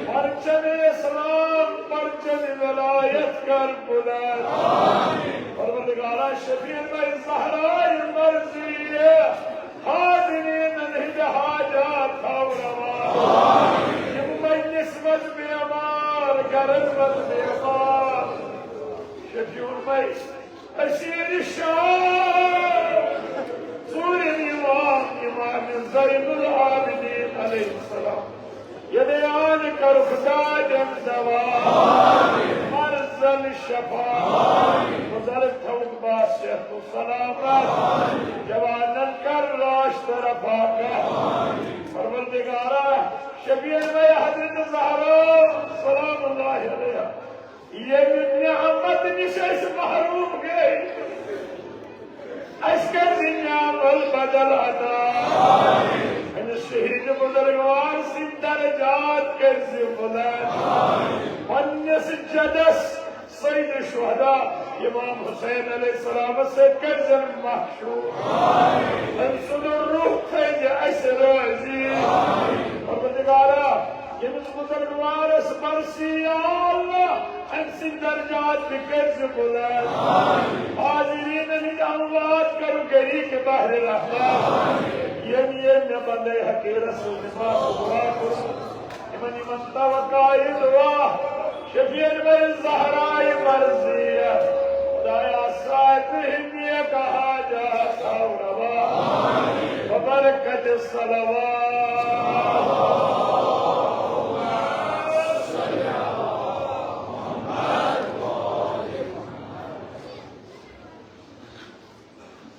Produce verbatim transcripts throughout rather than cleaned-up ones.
پرچم اسلام، پرچم ولایت کر بلند۔ پروردگارا، شبیر میں زہرائے مرضی، حاضرین ہند حاجات تھاو روا۔ یم مجلس مز بیمار، گرن مز بیمار، شفیع میں اسیر شاہ، ژوٗرِم امام، امام زین العابدین علیہ السلام۔ ییٚلہِ آن کَرُکھ دادٮ۪ن دوا، مرضن شفا، بُزرگ تھوُکھ باصحت و سلامت، جوانن کر راشد رفاقت۔ پروردگارا، شبیر میں حضرت زہرا سلام اللہ علیہا، ییٚمہِ نعمت نِش أسۍ محروم گٔے، اَسہِ کٔرۍ زِ نعمت بدل عطا۔ أمِس شہید بزرگوار سٕنٛدۍ درجات کٔرۍ زِ بلند۔ پننِس جدس سید الشہداء امام حسین علیہ السلام سۭتۍ کٔرۍ زن محشور۔ أمۍ سُنٛد روح تھٲوزِ اَسہِ رٲضی۔ پروردگارا، ییٚمِس بزرگوارس مرضی، یا اللہ، أمۍ سٕنٛدۍ درجات تہِ کٔرۍ زِ بلند۔ حاضرین ہٕنٛدۍ اموات کرو غریق بحر رحمت۔ ییٚمۍ ییٚمۍ مےٚ بندے حقیرس سۭتۍ نفاق و برا کوٚرمُت، یِمن یِمن توقع دعا، شفیع میں زہرائے مرضی، خدایا ساتھ ہندی کہا جا ساو روا، ببرکت الصلوات۔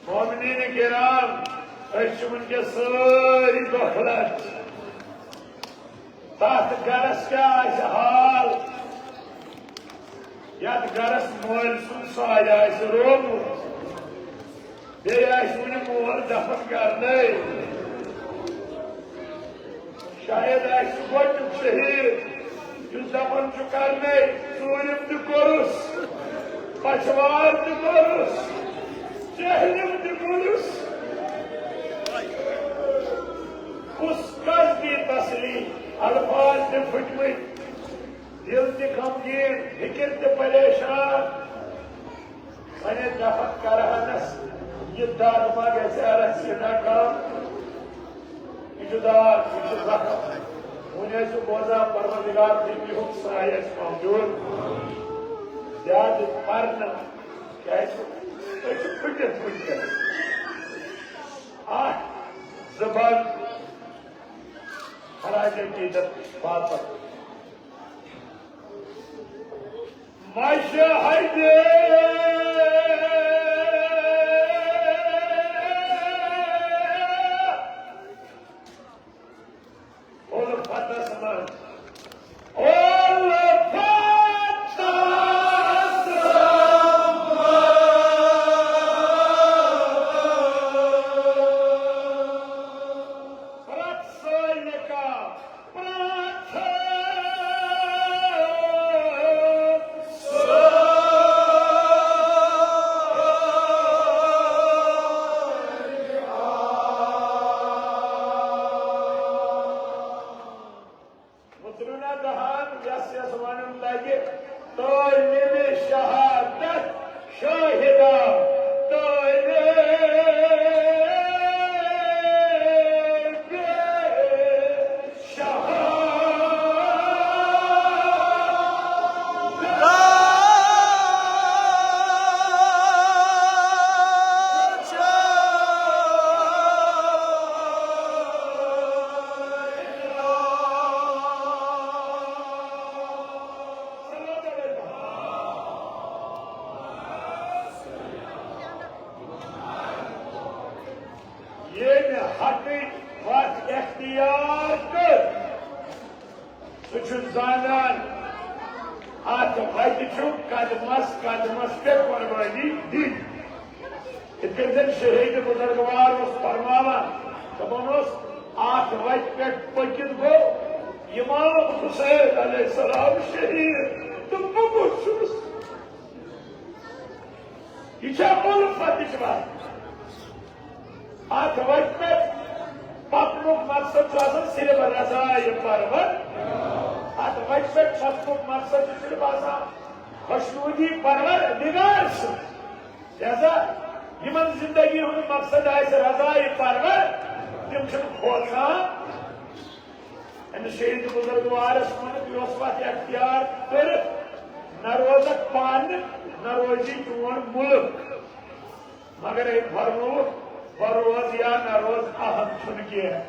مومنین کرام، أسۍ چھِ وٕنکیٚس سٲری دۄکھلت۔ تَتھ گرس کیٛاہ آسہِ حال، یَتھ گرس مٲلۍ سُنٛد سایہِ آسہِ روومُت، بیٚیہِ آسہِ وُنہِ مول دفن کرنَے۔ شاید آسہِ سُہ گۄڈٕنیُک شہیٖد، یُس دپان چھُ، کرنے، ژوٗرِم تہِ کوٚرُس، پچھوار تہِ کوٚرُس، جہلم تہِ کوٚرُس۔ کُس کس دی تسلی؟ الفاظ تہِ پھٕٹمٕتۍ، دل تہِ غمگیٖن، فکر تہِ پریشان۔ وۄنۍ دفن کرہنس یہِ دگ ما گژھِ ہا رژھِ ناکام؟ یہِ چھُ داغ، یہِ چھُ زخم۔ وۄنۍ ٲسِو بوزان، پروردگار دِیِن یِہُنٛد سایہِ اَسہِ موجود۔ زیادٕ پرنہٕ، کیٛازِ أسۍ چھِ پھٕٹِتھ وٕنکیٚنَس۔ اکھ زٕ بند خراج عقیدت باپتھ۔ مشہدِ الفتس منٛز، الفتس منٛز پرٛٮ۪تھ سٲنۍ نکاح، پرٛٮ۪تھ مُترُنہ دہان یس یس ونُن لگہِ، طٲلبِ شہادت شاہدہ، طٲلبِ شہادت۔ ییٚمہِ حقٕچ وَتھ اختیار کٔر، سُہ چھُ زانان، اَتھ وَتہِ چھُ قدمس قدمس پٮ۪ٹھ قربٲنی دِنۍ۔ یِتھ کٔنۍ زَن شہیٖد بزرگوار اوس فرماوان، دَپان اوس، اَتھ وَتہِ پٮ۪ٹھ پٔکِتھ گوٚو امام حسین علیہ السلام شہیٖد، تہٕ بہٕ کُس چھُس؟ یہِ چھا الفتٕچ وَتھ؟ اَتھ وَتہِ پٮ۪ٹھ پَکنُک مطلب مقصد چھُ آسان صرف رضایہِ پرور۔ اتھ وتہِ پٮ۪ٹھ پکنُک مقصد چھُ صرف آسان خۄشنودی پروردگار سُنٛد۔ لہذا یِمن زندگی ہُنٛد مقصد آسہِ رضایہِ پرور، تِم چھِنہٕ کھوژان۔ أمِس شہید بزرگوارس ووٚنُکھ، یۄس وتھ اختیار کٔرٕتھ، نہ روزکھ پانہٕ، نہ روزی چون مُلک۔ مگر أمۍ فرمووُکھ، بہٕ روزٕ یا نہ روزٕ، اہم چھُنہٕ کینٛہہ۔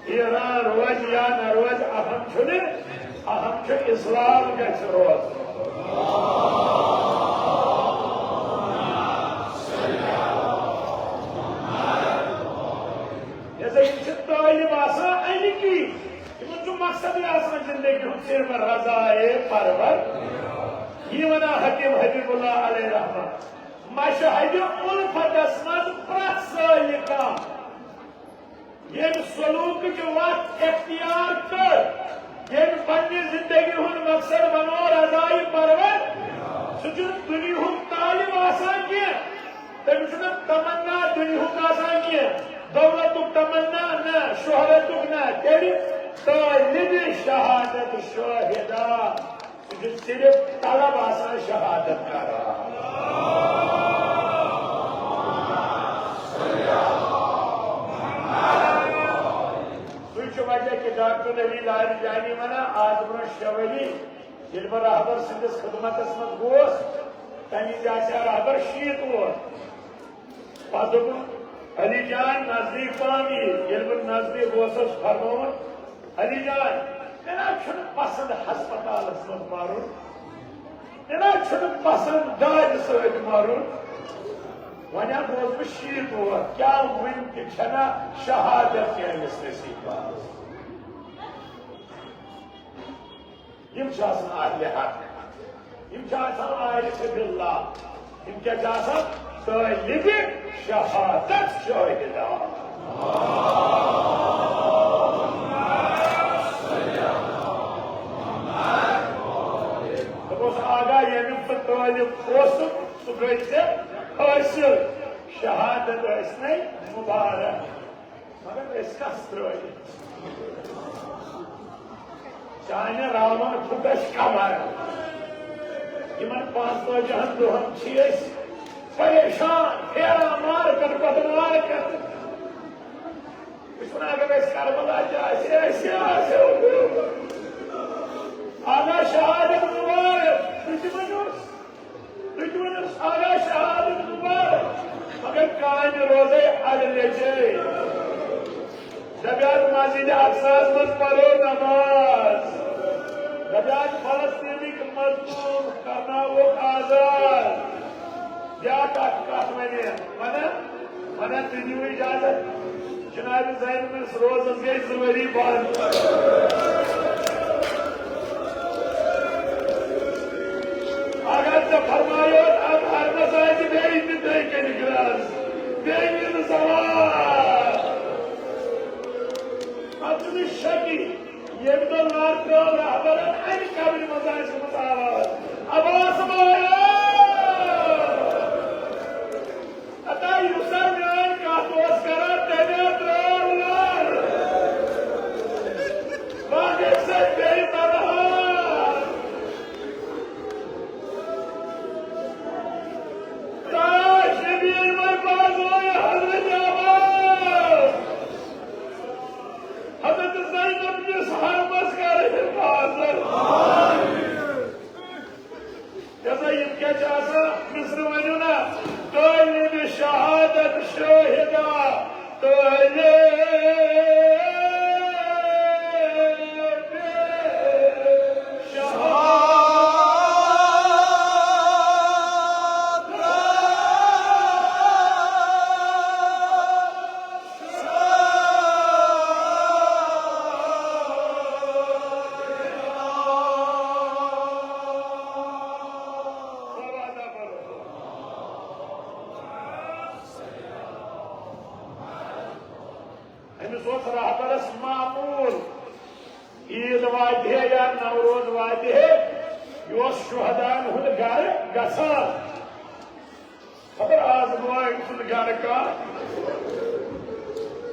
ایران روزِ یا نہ روزِ، اہم چھُنہٕ، اہم چھُ اسلام گژھِ روزُن۔ لہذا یِم چھِ طٲلب آسان اَمِکی۔ یِمن چھُ مقصدٕے آسان زندگی ہُنٛد صرف رضایے پرور۔ یی وَنان حکیم حبیب اللہ علیہ رحمہ، مشہدِ الفتس منٛز پرٛٮ۪تھ سٲلہِ کانٛہہ ییٚمہِ سلوکٕچ وتھ اختیار کٔر، ییٚمہِ پننہِ زندگی ہُنٛد مقصد بنوو رضایہِ پرور، سُہ چھُنہٕ دُنیاہُک طالب آسان کینٛہہ، تٔمِس چھُنہٕ تمنا دُنیاہُک آسان کینٛہہ، دولتُک تمنا نہ، شہرتُک نہ، تیٚلہِ طالب شہادت شاہدہ۔ سُہ چھُ صرف طلب آسان شہادت کران۔ سُے چھُ وجہ کہِ ڈاکٹر علی لاریجانی وَنان، آز برونٛہہ شےٚ ؤری ییٚلہِ بہٕ رہبر سٕنٛدِس خدمتس منٛز گوس، تَمہِ وِزِ آسہِ ہا رہبر شیٖت وُہُر۔ پتہٕ دوٚپُن، "علی جان، نزدیٖک پہم یہِ۔" ییٚلہِ بہٕ نزدیٖک اوسُس، فرمووُن، "علی جان، مےٚ نہ حظ چھُنہٕ پسنٛد ہسپتالس منٛز مرُن، مےٚ نہ حظ چھُنہٕ پسنٛد دادِ سۭتۍ مرُن۔ وۄنۍ ہا گوس بہٕ شیٖت وُہُر، کیٛاہ وُنہِ تہِ چھَنا شہادت میٲنِس نصیٖبس؟" یِم چھِ آسان اہلِ حق، یِم چھِ آسان عارف باللہ، یِم کیٛاہ چھِ آسان؟ طٲلبِ شہادت شٲہدان۔ دوٚپُس، آغا، ییٚمیُک ژٕ طٲلب اوسُکھ، سُہ گٔے ژےٚ حٲصِل۔ شہادت ٲسۍ نے مُبارک۔ مگر أسۍ کس ترٲوِتھ؟ چانہِ راوَن پھُٹس کمر۔ یِمن پانٛژتٲجِہن دۄہن چھِ أسۍ پریشان، پھیران مارکیٹ پتہٕ مارکیٹ۔ بہٕ چھُس وَنان، اگر أسۍ کربلا تہِ آسہِ، اَسہِ آسہِ ہا۔ اگر شہادت مُبارک، تُہۍ تہِ ؤنِو۔ تُہۍ تہِ ؤنِو، سارا شہادت مُبارک، مگر کامہِ روزے اَڑٕ لیٚجے۔ دَپیٛاکھ، مسجد اقصاہَس منٛز پَرو نماز۔ دَپیٛاکھ، فلسطیٖنٕکۍ مظلوم کرناووکھ آزاد۔ بیٛاکھ اَکھ کَتھ وَنہِ، وَنان، وَنان، تُہۍ دِیِو اِجازت۔ جناب زینبس روزس گٔے زٕ ؤری بنٛد۔ اگر ژےٚ فرمایوتھ، اتھ عربس آسہِ بیٚیہِ تہِ تُہۍ کٔرِو گرٛاز، بیٚیہِ یِنہٕ سوال۔ اتھ چھُنہٕ شکی، ییٚمہِ دۄہ نار ترٛٲو رہبرن، امہِ قبرِ منٛز آسہِ گوٚمُت آواز، "عباس بایو!" ہتا یُس سا میٲنۍ کتھ اوس کران، تٔمۍ ہا ترٲو لر۔ بہٕ ہا گٔیَس بیٚیہِ تنہا۔ تاج نبی انور بازوے حضرت عباس۔ حضرت زینب کِس حرمس کر حفاظت۔ یہِ ہسا یِم کیٛاہ چھِ آسان؟ مصرٕ ؤنِو نا، طٲلبِ شہادت شٲہِدا، طٲلبِ شہادت۔ أمِس اوس رہبرس معموٗل، عیٖد واتہِ ہے یا نوروز واتہِ ہے، یہِ اوس شہداہن ہُنٛد گرٕ گژھان۔ خبر آز گوٚوا أمۍ سُنٛد گرٕ کانٛہہ؟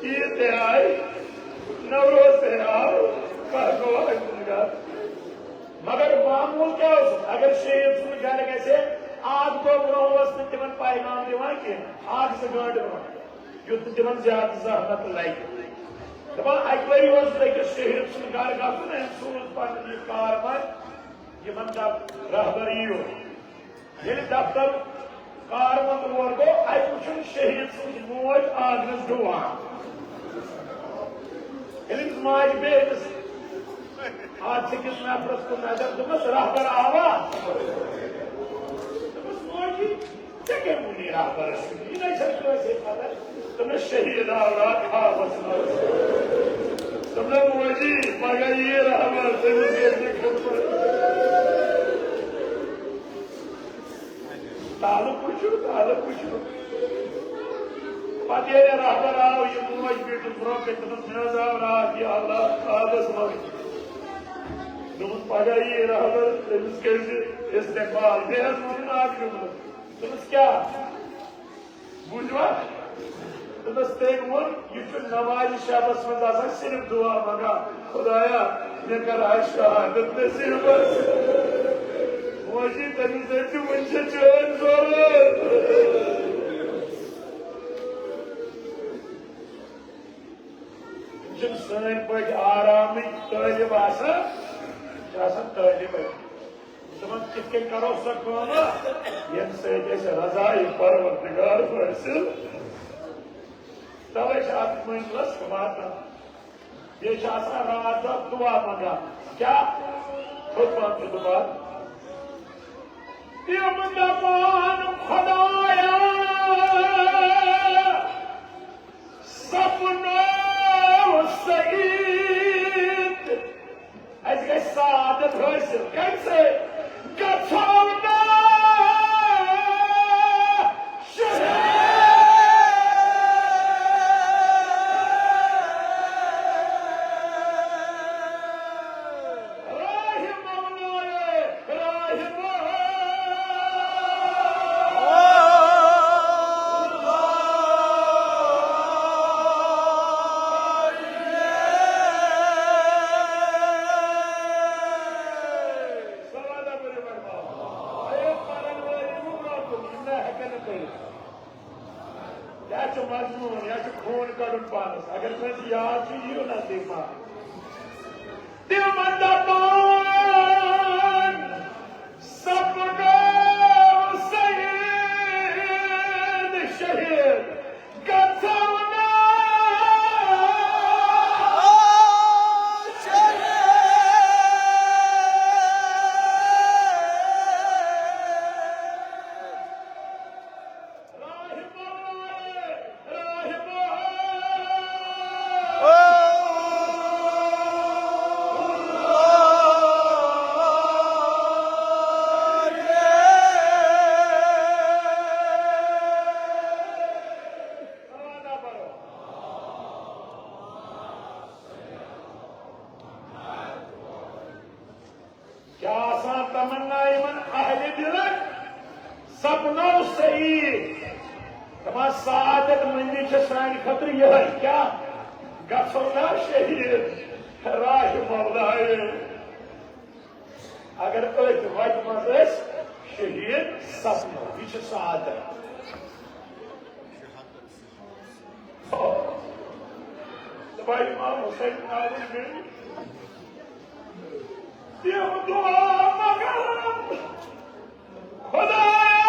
عیٖد تہِ آیہِ، نوروز تہِ آو، کانٛہہ گوٚو أمۍ سُنٛد گرٕ۔ مگر معموٗل کیٛاہ اوس؟ اگر شہیٖد سُنٛد گرٕ گژھِ، اکھ دۄہ برونٛہہ اوس نہٕ تِمن پیغام دِوان کینٛہہ، اکھ زٕ گٲنٛٹہٕ برونٛہہ، یُتھ نہٕ تِمن زیادٕ زحمت لگہِ۔ دَپان، اَکہِ ؤری اوس بیٚکِس شہیٖد سُنٛد گرٕ گژھُن، أمۍ سوٗز پنُن یہِ کارمند یِمن، دَپ، رہبر یِیِو۔ ییٚلہِ دفتر کارمند اور گوٚو، اَتہِ وُچھُن شہیٖد سٕنٛز موج آنٛگنس ڈُوان۔ ییٚلہِ أمِس ماجہِ بیٚیہِ أمِس اَتھ أکِس نفرس کُن نظر، دوٚپمس، "رہبر آوا؟" دوٚپمس، "موجی، ژےٚ کٔمۍ ووٚنُے رہبرس کُن؟ یہِ نَے چھَنہٕ کٲنٛسے پتہ۔" دوٚپمس، "شہیٖد آو راتھ خوابس منٛز۔" دوٚپمس، "موجی، پگاہ یِیہِ رہبر، تٔمِس گژھِ نہٕ خدمت۔" تعلق وٕچھِو، تعلق وٕچھِو۔ پتہٕ ییٚلہِ رہبر آو، یہِ موج بیٖٹھٕس برونٛہہ کَنہِ، دوٚپُس، "مےٚ حظ آو راتھ یہِ اللہ خوابس منٛز۔" دوٚپُن، "پگاہ یی رہبر، تٔمِس کٔرۍزِ استقبال۔" بیٚیہِ حظ ووٚنُن اکھ جملہٕ۔ دوٚپُس، "کیٛاہ؟" بوٗزِوا؟ دوٚپنَس، تٔمۍ ووٚن، یہِ چھُ نمازِ شبس منٛز آسان صرف دُعا منٛگان، "خدایا، مےٚ کر آز شہادت نصیٖب حظ۔" موجی، تٔمِس دٔپۍ زِ، "وُنہِ چھےٚ چٲنۍ ضروٗرت۔" یِم چھِنہٕ سٲنۍ پٲٹھۍ آرامٕکۍ طٲلب آسان، چھِ آسان طٲلب علم۔ دَپان، کِتھ کٔنۍ کَرو سۄ کٲم، ییٚمہِ سۭتۍ أسۍ رضایہِ پروردگار حٲصِل؟ تَوَے چھِ اَتھ مٔنزِلَس واتان۔ بیٚیہِ چھِ آسان راتھ دۄہ دُعا منٛگان۔ کیٛاہ؟ خطبہ تہٕ دُعا۔ تِم دَپان، خدایا، سپنو سعید۔ اَسہِ گژھِ سعادت حٲصِل۔ کَمہِ سۭتۍ؟ گژھو نا شہید۔ راہِ مولایے، راہِ مولایے۔ سوالہ بٔرِو وۄنۍ معاف۔ اے پرن وٲلۍ یِمو برونٛہہ کُن، یِم نہ ہٮ۪کن نہٕ پٔرِتھ۔ یا چھُ مجنوٗن، یا چھُ خوٗن کَڑُن پانَس۔ اگر کٲنٛسہِ یاد چھُ، یِیِو نزدیٖک پَہَن۔ تِمَن دَپان، سپنو سعید شہید گژھو نا شہید۔ کیٛاہ آسان تمنا یِمن اہلِ دِلن؟ سپنو سعید۔ دپان، سعادت مندی چھِ سانہِ خٲطرٕ یِہے۔ کیٛاہ؟ گژھو نا شہید راہِ مولایے۔ اگر أتھۍ وتہِ منٛز أسۍ شہید سپنو، یہِ چھِ سعادت۔ دپان، امام حسین آوُن بیٚیہِ۔ تِم دُعا منٛگان، خدایا۔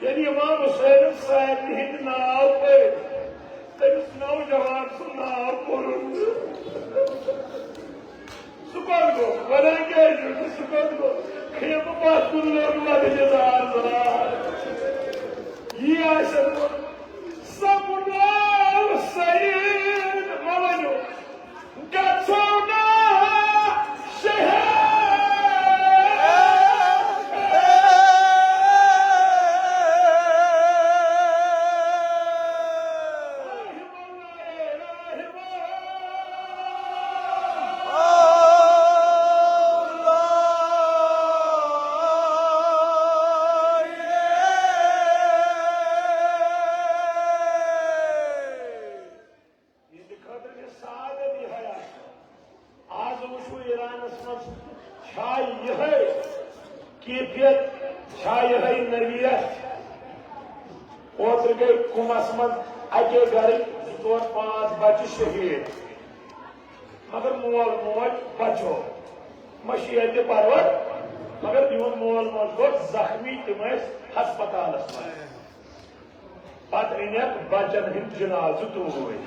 ییٚلہِ امام حسینن سارنٕے ہٕنٛدۍ ناو پٔرۍ، تٔمِس نوجوان سُنٛد ناو پوٚرُن۔ سُہ کوٚت گوٚو؟ ونان کیٛازِ چھُ؟ سُہ کوٚت گوٚو؟ خیمہٕ پتھ کُن لوٚگ لَگہٕ دِتھ آزار۔ یی آسٮ۪ن وۄنۍ۔ سپنو سعید مہ ؤنِو، گژھو نا شہید۔ کیفیت چھا یِہے نوعیت؟ اوترٕ گٔے قُمس منٛز اَکے گرٕکۍ زٕ ژور پانٛژھ بچہٕ شہیٖد، مگر مول موج بچو۔ مشیت پرور، مگر یِہُنٛد مول موج گوٚو زخمی، تِم ٲسۍ ہسپتالس منٛز۔ پتہٕ أنِکھ بچن ہٕنٛدۍ جنازٕ توٗرۍ۔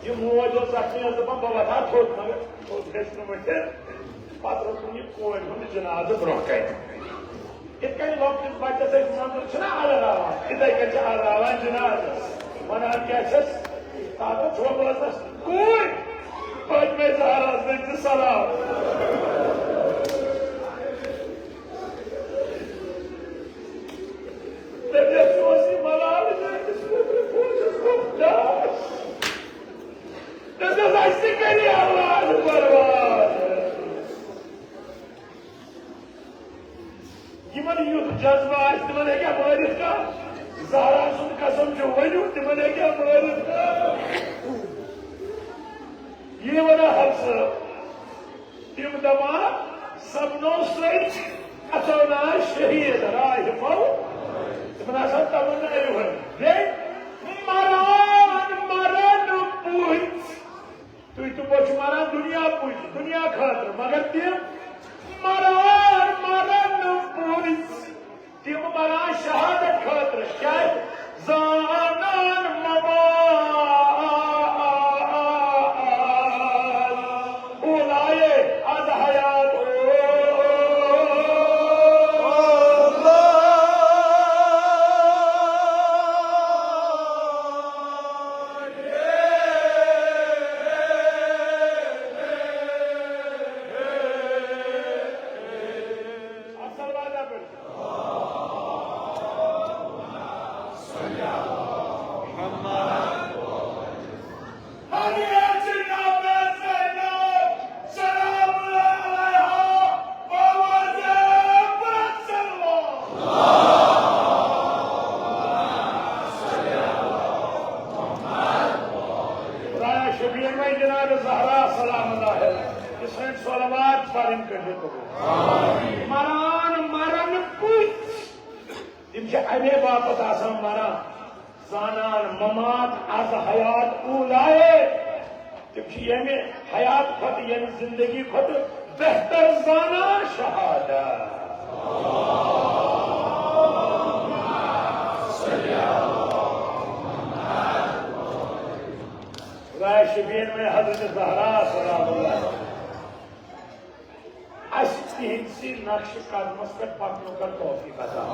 یہِ موج ٲس زخمی، ٲس دپان، "بہٕ وۄتھٕ ہا تھوٚد، مگر تھوٚد گژھِ نہٕ ؤتھِتھ۔" پتہٕ روٚٹُن یہِ کورِ ہُنٛد جنازٕ برونٛہہ کنہِ۔ یِتھ کٔنۍ لۄکٹِس بچس أسۍ منٛزٕ چھِنہ الراوان، تِتھے کٔنۍ چھِ الراوان جنازس۔ ونان کیٛاہ چھِس؟ تتھ چھوٚمبلس منٛز کوٗر، فاطمہ زہراہس دِژ سلام۔ دٔپِتھ اوس یہِ ملالہٕ میٲنِس پوٚتُس فوجس گوٚو ڈاس۔ دٔپِتھ اَسہِ تہِ کَرِ اللہ پروان۔ یِمن یُتھ جذبہٕ آسہِ، تِمن ہیٚکیٛاہ مٲرِتھ کانٛہہ؟ زہرا سُنٛد قسم چھُ، ؤنِو، تِمن ہیٚکیٛاہ مٲرِتھ کانٛہہ؟ یی وَنان حفصہٕ۔ تِم دپان، سپنو سۭتۍ گژھو نہٕ أسۍ شہیٖد راہہِ پَو۔ تِمن آسان تمنا یِہوٚے۔ بیٚیہِ مران، مران پوٗتۍ۔ تُہۍ تہِ پٲٹھۍ چھِو مران دُنیا پوٗتۍ، دُنیا خٲطرٕ، مگر تِم مران، مران پوٗتۍ۔ تِم مران شہادت خٲطرٕ، کیٛازِ؟ زانان مما اولائے از حیات۔ اصل وعدہ پٮ۪ٹھ۔ حضرت زینب سلام اللہ علیہا، بابا زینب سلام۔ خدایا شبیر میں جناب زہرا سلام اللہ علیہا، اس نے صلوات پڑھن کٔرِتھ قبول۔ مران مرن پُژھ۔ تِم چھِ اَمے باپتھ آسان مران، زانان ممات از حیات اولائے۔ تِم چھِ ییٚمہِ حیات کھۄتہٕ، ییٚمہِ زندگی کھۄتہٕ بہتر زانان شہادت۔ خدایا شبیر میں حضرت زہرا سلام اللہ۔ اسہِ تِہنٛدسٕے نقش قدمس پٮ۪ٹھ پکنُک کر توفیق عطا۔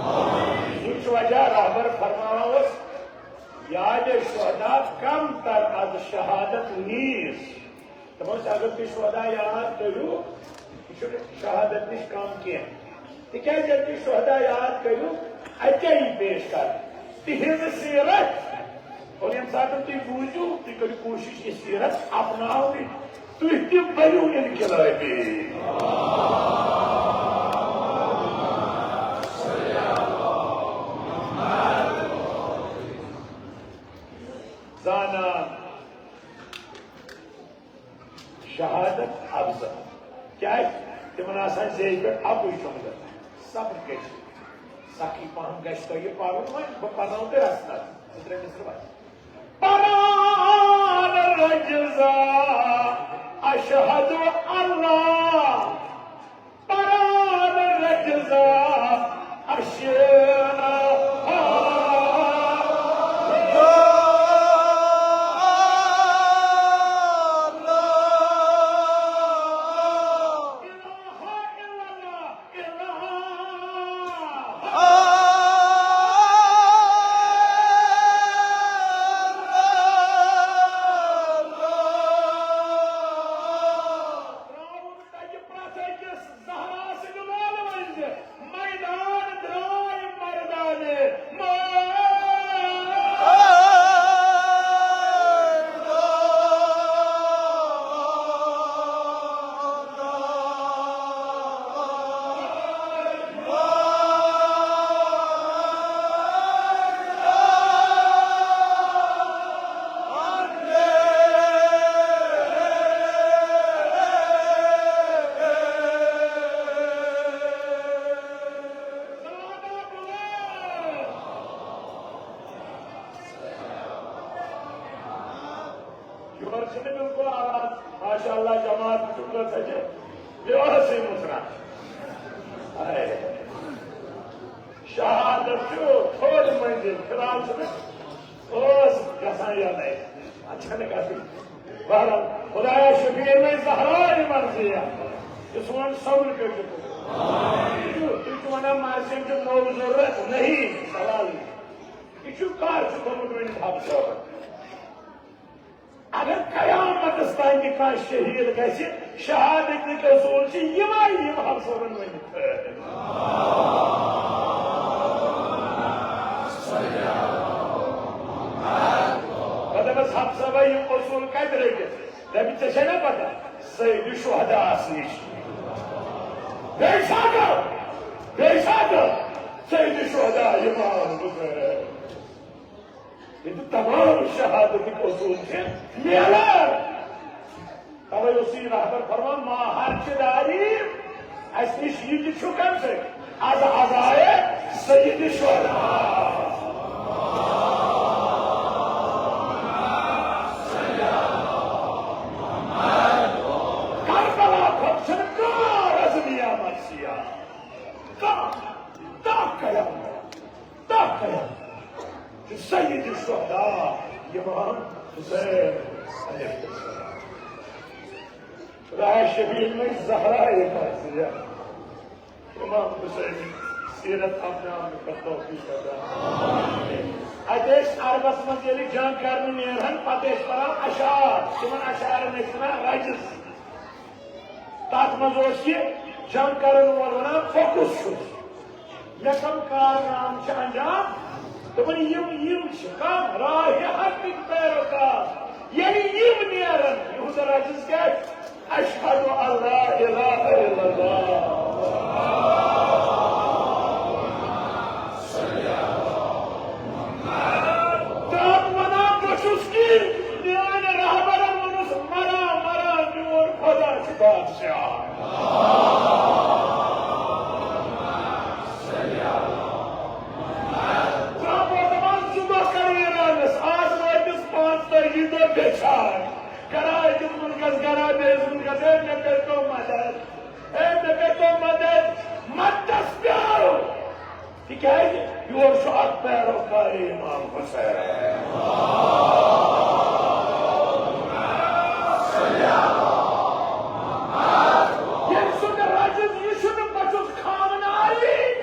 یہِ چھُ وجہ رہبر فرماوان اوس، یاد شہدا کم تر از شہادت نیز۔ دوٚپمس، اگر تُہۍ شہدا یاد کٔرِو، یہِ چھُنہٕ شہادت نِش کم کینٛہہ۔ تِکیٛازِ ییٚلہِ تُہۍ شہدا یاد کٔرِو، اَتہِ کیٛاہ یی پیش کرنہٕ؟ تِہنٛز سیرت۔ اور ییٚمہِ ساتہٕ تُہۍ بوٗزِو، تُہۍ کٔرِو کوٗشِش یہِ سیرت اپناونٕچ۔ تُہۍ تہِ بٔنِو انقلٲبی۔ زانان شہادت افضل۔ کیٛازِ؟ تِمن آسان زیچھِ پٮ۪ٹھ اَکُے جملہٕ، صبر گژھِ۔ سخی پہم گژھِ تۄہہِ پرُن، وۄنۍ بہٕ پرناوٕ تۄہہِ رژھِ نظر، زٕ ترٛےٚ مِصرٕ وَتہِ۔ پران رجزا اشہد اللہ، پران رجزا اشہد۔ چھِنہٕ بِلکُل آواز۔ ماشاء اللہ، جماعت چھُ کۭژاہ چھِ؟ یہِ ٲسٕے مُژران۔ ہاے۔ شہادت چھُ تھوٚد مٔنزِل، فِلحال چھُنہٕ ٲس گژھان یَلَے۔ اَتھ چھَنہٕ گژھٕنۍ۔ بہرحال، خدایا شفیع مَے زہرا یہِ مرضیہ، یہِ سون صبر کٔرِتھ۔ تُہۍ چھِو، تُہۍ چھِو وَنان مرضی چھُ نوٚو ضروٗرت، نہیں، سوال۔ یہِ چھُ کر چھُ تھوٚمُت وۄنۍ حبشہٕ؟ اگر قیامتس تام تہِ کانٛہہ شہید گژھِ، شہادت کہِ اصوٗل چھِ یِمے یِم حبشہٕ صٲبن ؤنِتھ۔ پتہٕ دوٚپمس، حبشہٕ صٲبا، یِم اصوٗل کتہِ رٔٹِتھ؟ دپہِ، ژےٚ چھے نا پتہ، سید شہداہس نِش۔ بے شک، بے شک، سید شہدا امام حسین۔ ییٚتہِ تمام شہادتٕکۍ اصوٗل چھِ میلان۔ توے اوس یہِ رہبر فرمان، ما ہر چہِ داری، اسہِ نِش یہِ تہِ چھُ کم سے از عزائے سید شہدا۔ کربلا کھۄتہٕ چھُنہٕ کانٛہہ رزمیہ مرثیہ۔ کانٛہہ، کانٛہہ قیامت۔ تحت سید الشہداء امام حسین علیہ السلام۔ خدایا شفیع مَے زہرا یہِ مرضیہ، امام حسین سیرت اپنے آپ میں توفیق عطا۔ اَتہِ ٲسۍ عربس منٛز ییٚلہِ جنگ کرنہِ نیران، پتہٕ ٲسۍ پران اشعار، تِمن اشعارن ٲسۍ ونان رجز۔ تتھ منٛز اوس یہِ جنگ کرن وول ونان، بہٕ کُس چھُس؟ مےٚ کم کارنامہٕ چھِ انجام؟ دوٚپُن، یِم، یِم چھِ کم؟ راہِ حق پیروکار۔ ییٚلہِ یِم نیرن، یِہُنٛد رجز کیٛاہ چھُ؟ اشہد ان لا الہ الا اللہ۔ تہٕ ونان، بہٕ چھُس کِہیٖنۍ، میٲنۍ رہبرن ووٚنُس، مران مران میون خۄدا چھُ بادشاہ۔ بہٕ دپان، زٕ دۄہ کرٕ ایرانس، آز وٲتِس پانٛژتٲجی دۄہ بیٚچھان۔ گرا أکِس مُلکس، گرا بیٚیِس مُلکس، ہے، مےٚ کٔرۍتو مدد، ہے، مےٚ کٔرۍتو مدد، مددس پیارو۔ تِکیٛازِ یور چھُ اکھ پیروکار امام حسین۔ ییٚمہِ سُنٛد رجز یہِ چھُنہٕ، بہٕ چھُس خامنہ علی،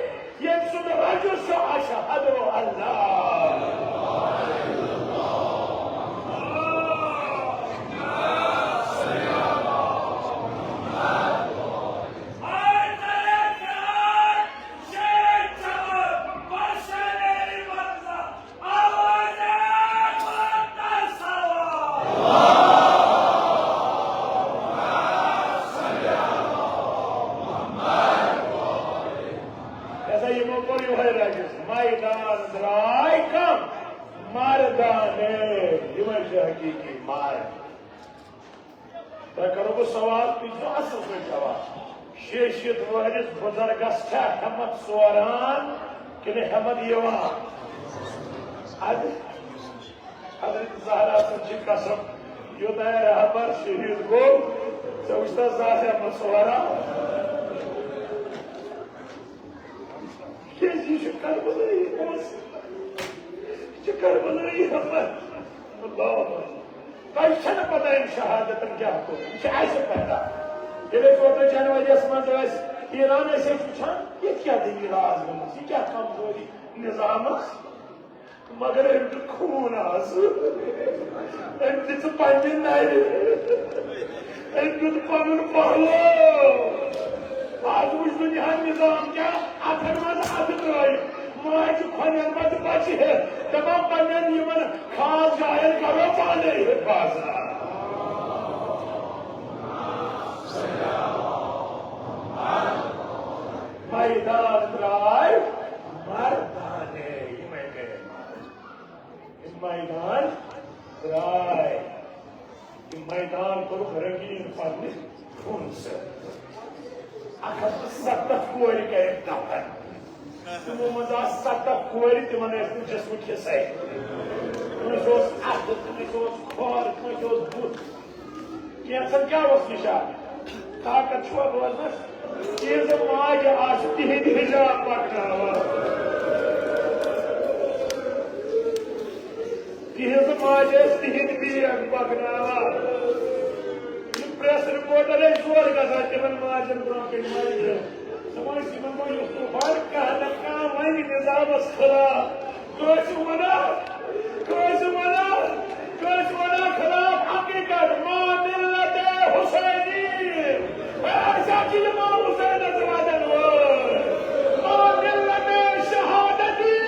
ییٚمہِ سُنٛد رجز چھُ اشہد ان لا۔ یہِ ہسا یِمو کوٚر یِہوٚے رٔٹِتھ۔ میدان درٛاے کم؟ مردانہ۔ یِمے چھِ حقیٖقی مرد۔ تۄہہِ کرو بہٕ سوال، تُہۍ دِیِو اَصٕل پٲٹھۍ جواب۔ شیشیت وٲلِس بُزرگس چھا ہٮ۪متھ ژوران کِنہٕ ہٮ۪متھ یِوان؟ اَدٕ حضرت زہرا سٕنٛز چھِ قسم، یوٚتام رہبر شہید گوٚو، ژےٚ وٕچھتھا زانٛہہ ہٮ۪متھ ژوران؟ کیٛازِ یہِ چھُ کربلٲیی پونٛسہٕ، یہِ چھُ کربلٲیی ہٮ۪متھ۔ اللہ اکبر۔ تۄہہِ چھَنہٕ پتہ أمۍ شہادتن کیٛاہ کوٚر، یہِ چھِ اَسہِ پتہ۔ ییٚلہِ أسۍ اوترٕ جنؤریَس منٛز ٲسۍ ایران، أسۍ ٲسۍ وٕچھان، ییٚتہِ کیٛاہ دٔلیٖل آز گٔمٕژ، یہِ کیٛاہ کمزوری نظامس۔ مگر أمۍ دیُت خوٗن آز، أمۍ دِژٕ پننہِ نرِ، أمۍ دیُت پنُن پہلو۔ آز وٕچھ دُنیاہن نظام کیٛاہ، اتھن منٛز اتھٕ ترٲوِتھ، ماجہِ کھۄنٮ۪ن منٛز بچہِ ہٮ۪تھ، دپان پننٮ۪ن یِمن خاص جاین کرو پانے حفاظت۔ میدان درٛاے مردانہ، یِمے گٔے مرد۔ یِم میدان درٛاے، یِم میدان کوٚرُکھ رنگیٖن پننہِ خوٗنہٕ سۭتۍ۔ اکھ ہتھ تہٕ ستتھ کورِ کَرٮ۪کھ دفن۔ تِمو منٛز آسہٕ ستتھ کورِ، تِمن ٲسۍ نہٕ جسمٕکۍ حصے۔ کٲنٛسہِ اوس اَتھٕ، کٲنٛسہِ اوس کھۄر، کٲنٛسہِ اوس بُتھ۔ کینٛژن کیٛاہ اوس نِشان؟ طاقت چھُوا بوزنس؟ تِہنٛزِ ماجہِ آسہِ تِہنٛدِ حجاب پکناوان۔ تِہنٛزِ ماجہِ ٲسۍ تِہنٛدۍ بیگ پکناوان۔ یِم پریس رپورٹر ٲسۍ زورٕ گژھان تِمن ماجن برونٛہہ کنہِ، ماجہِ۔ دپان ٲسۍ، یِمن گوٚو یُتھ طوفان، کانٛہہ نتہٕ کانٛہہ ونہِ نظامس خلاف۔ کٲنٛسہِ ونان، کٲنٛسہِ ونان، کٲنٛسہِ ونان خلاف حقیقت، ما ملت حسینی۔ ہے، أسۍ ہا چھِ امام حسینس ودن وٲلۍ۔ ما ملت شہادتی۔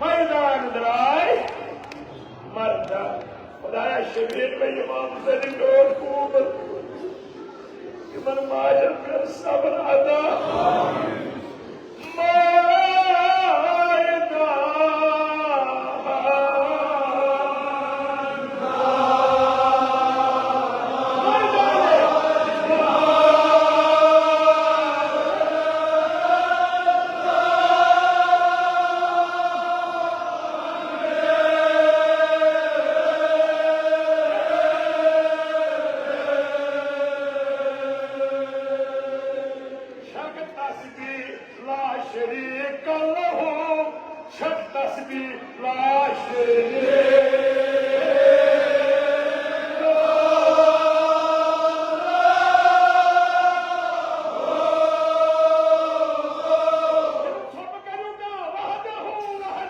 میدان درٛاے مردہ۔ خدایا، شبیر مےٚ امام حسینٕنۍ ٹوٹھ قوبل۔ یِمن ماجن کر صبر عطا۔ میدان شک تسبیح لا شریک لہ، شک تسبیح لا شریک لہ۔ وحدہ، وحدہ۔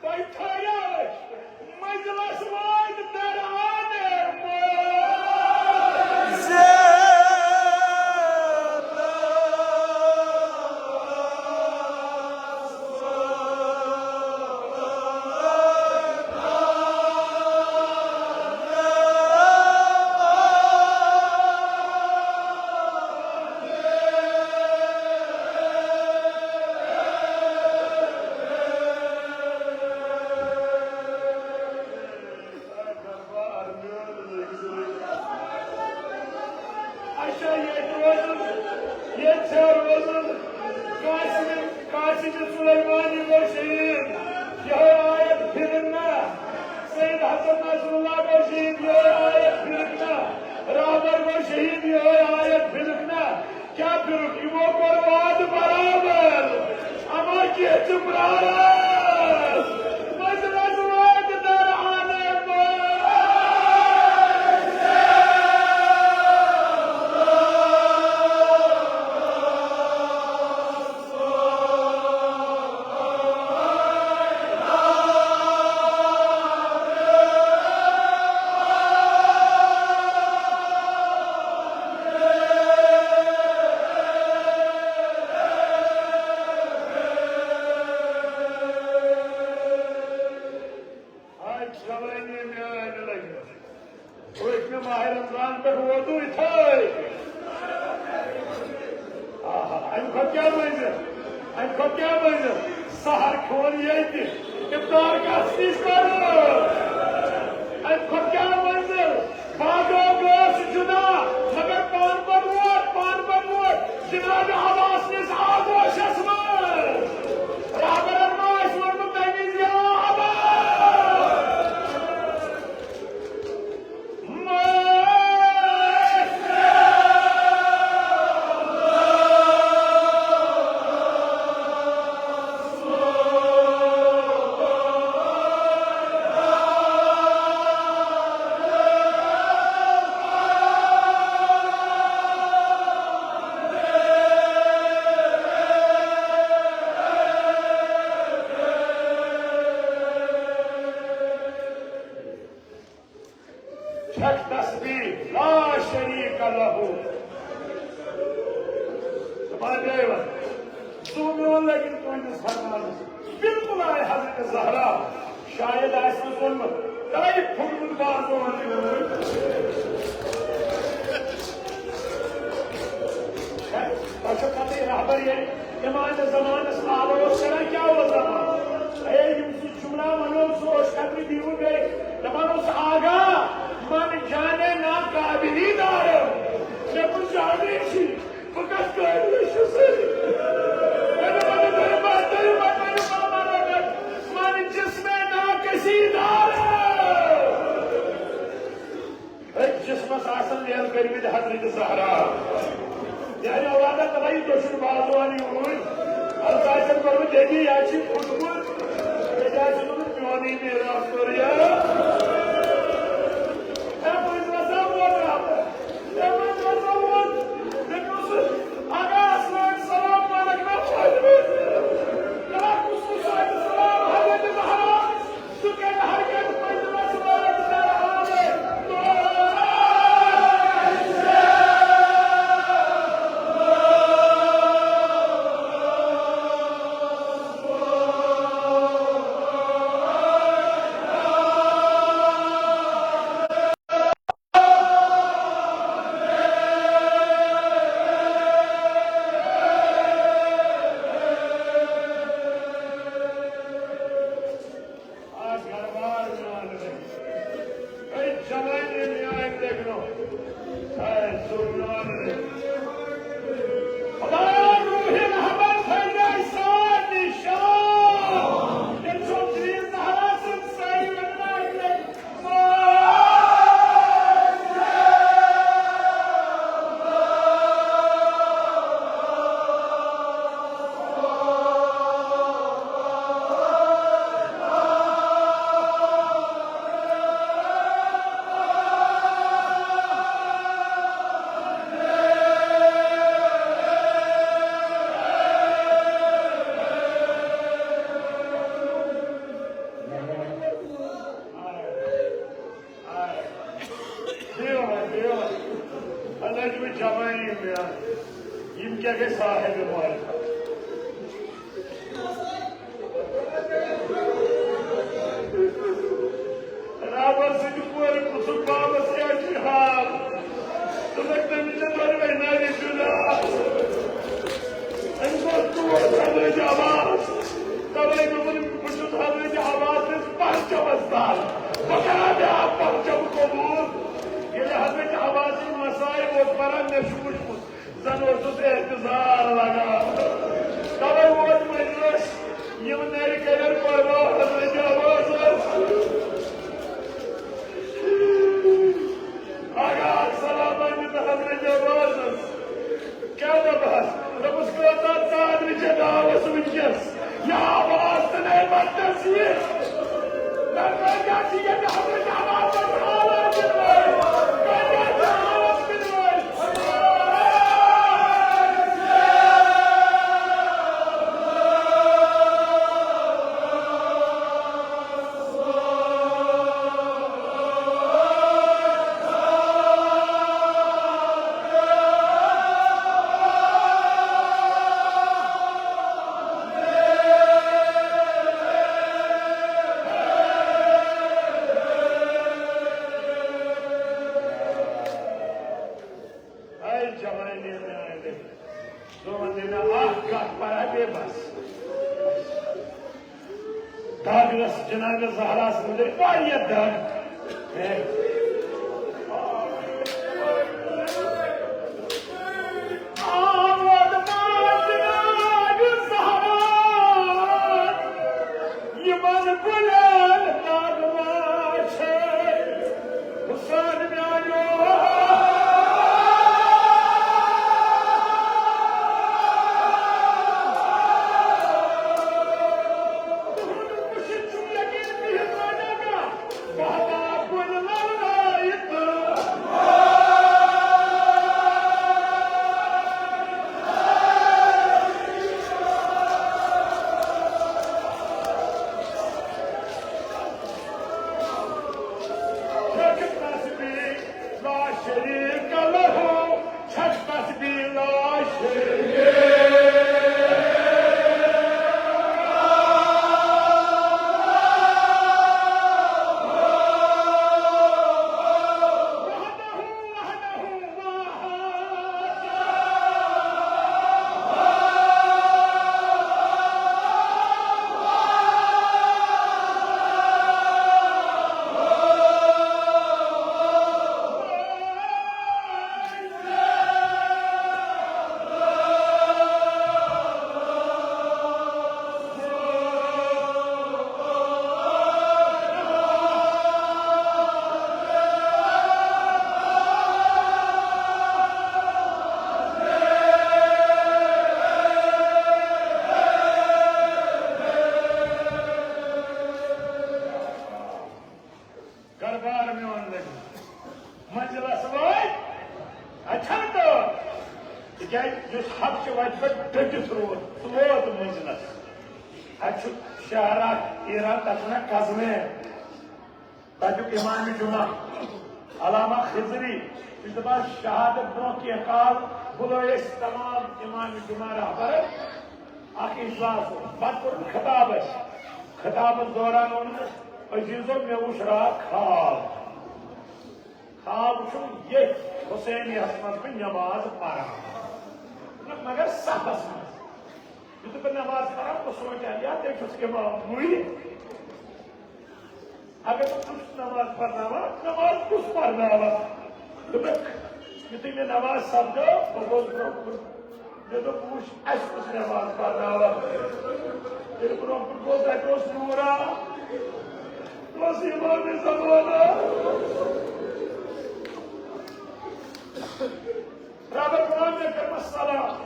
تۄہہِ تھٲیو أسۍ منزلس وٲتۍ درانہِ۔ اچھا، ییٚتہِ روزُن، ییٚتہِ چھا روزُن؟ قاسم، قاسم سلیمانی گوٚو شہیٖد، یِہوٚے آیت پھِرن نا۔ سید حسن نصراللہ گوٚو شہیٖد، یِہوٚے آیت پھِرن نا۔ رہبر گوٚو شہیٖد، یِہوٚے آیت پھِرن نا۔ کیٛاہ پھِرُکھ؟ یِمو کوٚر وعدٕ برابر۔ اما کینٛہہ چھِ پرٛاران۔ وۄنۍ چھِ وۄنۍ وعدٕ کران۔ آج جوانی میانہِ لگہِ۔ پٔتمہِ ماہِ رمضان پٮ۪ٹھ ووتُو یِتھٲے۔ آہا، اَمہِ کھۄتہٕ کیٛاہ مٔنزِل؟ اَمہِ کھۄتہٕ کیٛاہ مٔنزِل؟ سحر کھیوٚن ییٚتہِ، افطار کَس نِش کَرو؟ اَمہِ کھۄتہٕ کیٛاہ مٔنزِل؟ باغو گوس جدا، مگر پان پان ووت، پان پان ووت جناب عباس نِس آغوشس منٛز۔ رہبرن ما آسہِ ووٚنمُت تَمہِ وِزِ یا عباس؟ چھکھ تسبیح لا شریک لہ۔ دپان گٔے وۄنۍ، زوٗ میون لٔگِن تُہنٛدِس فرمانس۔ بالکل آیہِ حضرت زہرا۔ شاید آسہِ نہٕ ووٚنمُت، تۄہہِ پھُٹمُت بازو۔ چھکھ چھِ پتہٕ رہبر ییٚلہِ امام زمانس آلو اوس کران، کیٛاہ اوس دپان؟ اے، یِم زٕ جملہ ونو، سُہ اوس قدرِ دیوٕ گٔے۔ دپان اوس، آغا، من جانے نا قابلی دارم۔ مےٚ کوٚر جانے چھِ، بہٕ کتھ قٲبلٕے چھُس؟ ؤنِو، ؤنِو، ؤنِو، ؤنِو، ؤنِو، ؤنِو، ؤنِو، ؤنِو، ؤنِو، من جسم ناکسی دارم۔ أکۍ جسمس آسن نیل کٔرمٕتۍ حضرت زہرا۔ یعنی اولادہ تباہی دۄشن بازوان یوٗرۍ۔ البتہ آسن کوٚرمُت ییٚتی یا چھِ پھُٹمُت۔ ییٚتہِ آسہِ دوٚپمُت میونٕے میراث کوٚر یا۔ ہے، وۄنۍ وَسا ووت رب۔ ہے، وۄنۍ وَسا ووت۔ مےٚ دوٚپُس، اگر آسمان سلام ملک نہ چھُ۔ کلام کُس کُس آسہِ سلام حضرت زہرا۔ آ گھر بار میون رے۔ اے جوانی میٲنۍ لیکھنو۔ اے زُو میون رے۔ خدایا روحِ رحمت تھٲوزِ اَسہِ سارنٕے شاد۔ تٔمۍ سُنٛد جلیل زہرا سٕنٛز ساری وَنان۔ دیو، دیو۔ اللہ جی جمائی میں۔ یِم کیٛاہ گٔے صاحب مال؟ رابر سٕنٛدِ کورِ پرٛژھُکھ بابس کیٛاہ چھُے حال؟ دوٚپُکھ تٔمِس چھےٚ دۄنوَے نرِ جُدا۔ أمِس اوس ٹوٹھ حضرت عباس۔ تَوَے دوٚپُن، بہٕ چھُس حضرت عباس سٕنٛدِس پرچمس تل۔ بہٕ کرا بیٛاکھ پرچم قبوٗل۔ ییٚلہِ حضرت عباسٕنۍ مصائب اوس پران، مےٚ چھُ وُچھمُت، زن اوسُس احتضار لگان۔ تَوَے ووت مجلس، یِم نرِ کٔرِتھ پرواہ حضرت عباسس۔ آغا سلام دِتھ حضرت عباسس۔ کیٛاہ دپس؟ دپس، کۭژاہ ژادرِ چھےٚ گاوس وٕنکیٚس؟ یہِ آواز تہٕ نعمت نصیب۔ لڑکہٕ کیٛاہ چھِ ییٚتہِ حضرت عباسس حالات دِنہٕ وٲلۍ؟ کۭتیٛاہ چھِ حالات دِنہٕ وٲلۍ؟ اے جوانی میانہِ، ژٕ وَن مےٚ اکھ کتھ، پرا بے بس۔ دگ ٲس جناب زہراہَس مُتعلِق واریاہ دگ۔ ہے۔ آمد ماں جناب زہرا، یِمن گُلن دگ ما چھے؟ حسین میانیو۔ تُہُنٛد وٕچھِتھ چھُم یقیٖن بِہِتھ روزِ نہٕ کانٛہہ۔ بہٕ ہتا کُلۍ لَرَن یُس حق چہِ وتہِ پٮ۪ٹھ ڈٔٹِتھ روٗد، سُہ ووت مٔنزلس۔ اتہِ چھُ شہر اکھ ایران، تتھ چھِ ونان قزوین۔ تتیُک امام جمعہ علامہ خضری، سُہ چھُ دپان، شہادت برونٛہہ کینٛہہ کال بُلٲے أسۍ تمام امام جمعہ رہبرن اکھ اجلاس۔ پتہٕ کوٚرُن خطاب اسہِ۔ خطابس دوران ووٚن، عزیزو، مےٚ وُچھ راتھ خواب۔ خواب وُچھُم ییٚتھۍ حسینیہس منٛز بہٕ نماز پران۔ مگر صفس منٛز۔ یُتھُے بہٕ نماز پران، بہٕ سونٛچان، یا تیٚلہِ چھُس امام بٕے۔ اگر بہٕ چھُس نماز پرناوان، نماز کُس پرناوان؟ دوٚپُکھ، یُتھُے مےٚ نماز سپدٲو، بہٕ گوٚوُس برونٛہہ کُن۔ مےٚ دوٚپ، بہٕ وٕچھِ، اَسہِ کُس نماز پرناوان؟ ییٚلہِ برونٛہہ کُن گوٚو، تَتہِ اوس نوٗرا، اوس امام زمانہ۔ ربس ووٚن، مےٚ کٔرمَس سلام۔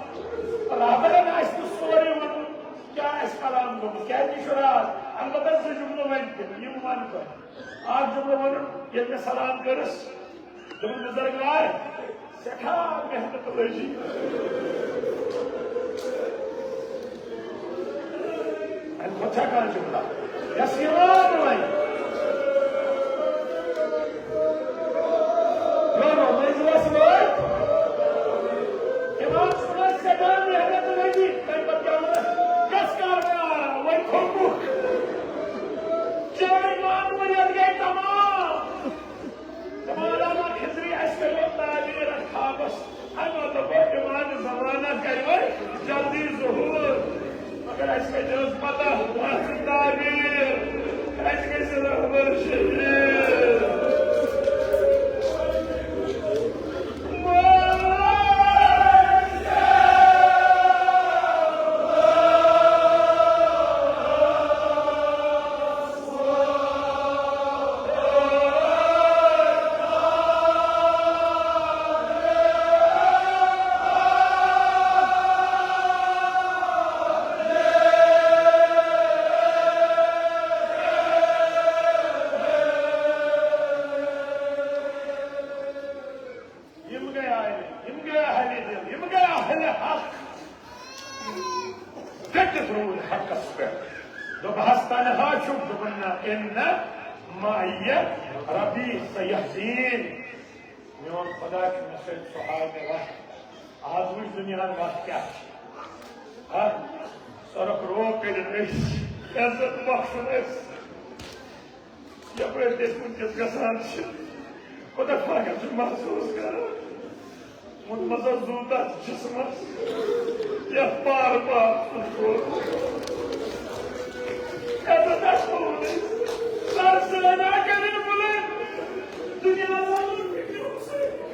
ربن آسہِ نہٕ سورُے ووٚنمُت، کیٛاہ آسہِ کلام گوٚمُت، کیٛازِ یہِ چھُ راز۔ البتہ زٕ جملہٕ ؤنۍ تٔمۍ، یِم وَنہٕ بہٕ۔ اکھ جملہٕ ووٚنُن، ییٚلہِ مےٚ سلام کٔرٕس، دوٚپُن، بزرگوار، سٮ۪ٹھاہ محنت لٔجی۔ اَمہِ کھۄتہٕ چھا کانٛہہ جملہ؟ یۄس یِوان وۄنۍ۔ نو، نو، مٔنٛزۍ ٲس وٲتۍ۔ اِمام صٲبَس سٮ۪ٹھاہ محنت لٔجی۔ تَمہِ پَتہٕ کیٛاہ ووٚنُس؟ کَس کار وۄنۍ آرام؟ وۄنۍ کھوٚمُت۔ چٲنۍ مانوٕنۍ یَتھ گٔے تمام۔ مولانا خضری، اَسہِ کَریو تعبیٖر اَتھ خوابَس۔ اَمہِ مطلب گوٚو، اِمام زمانہ کَرِ وۄنۍ جلدی ظہوٗر۔ مگر اَسہِ کَتہِ ٲس پَتہ، وَتھ تعبیٖر۔ اَسہِ گژھِ رہبر شہیٖد۔ یِم گٔے عٲلِم، یِم گٔے اہلِ دِل، یِم گٔے اہلِ حق۔ ڈٔٹِتھ روٗدۍ حقس پٮ۪ٹھ۔ دوٚپہَس، تنہا چھُکھ؟ دوٚپُن، نہ، اِنَّ مَعِیَ رَبِّی سَیَہْدِینِ۔ میون خدا چھُ مےٚ سۭتۍ، سُہ ہاوِ مےٚ وَتھ۔ آز وٕچھ دُنیاہَن وَتھ کیٛاہ چھِ۔ ہا، سۄرُپھ روب کٔرِتھ أسۍ، عزت بخشُن أسۍ۔ یپٲرۍ تہِ أسۍ وٕنکیٚس گژھان چھِ، خۄدا پاکَن چھُ محسوٗس کران۔ ووٚنمَس حظ زُو تَتھ جسمَس، یَتھ پار پار ژٕ چھُکھ۔ یَتھ ہسا چھُ ووٚنمُت، سر سٲنا کٔرِن بُلند، دُنیا والُن فِکرِ حُسین۔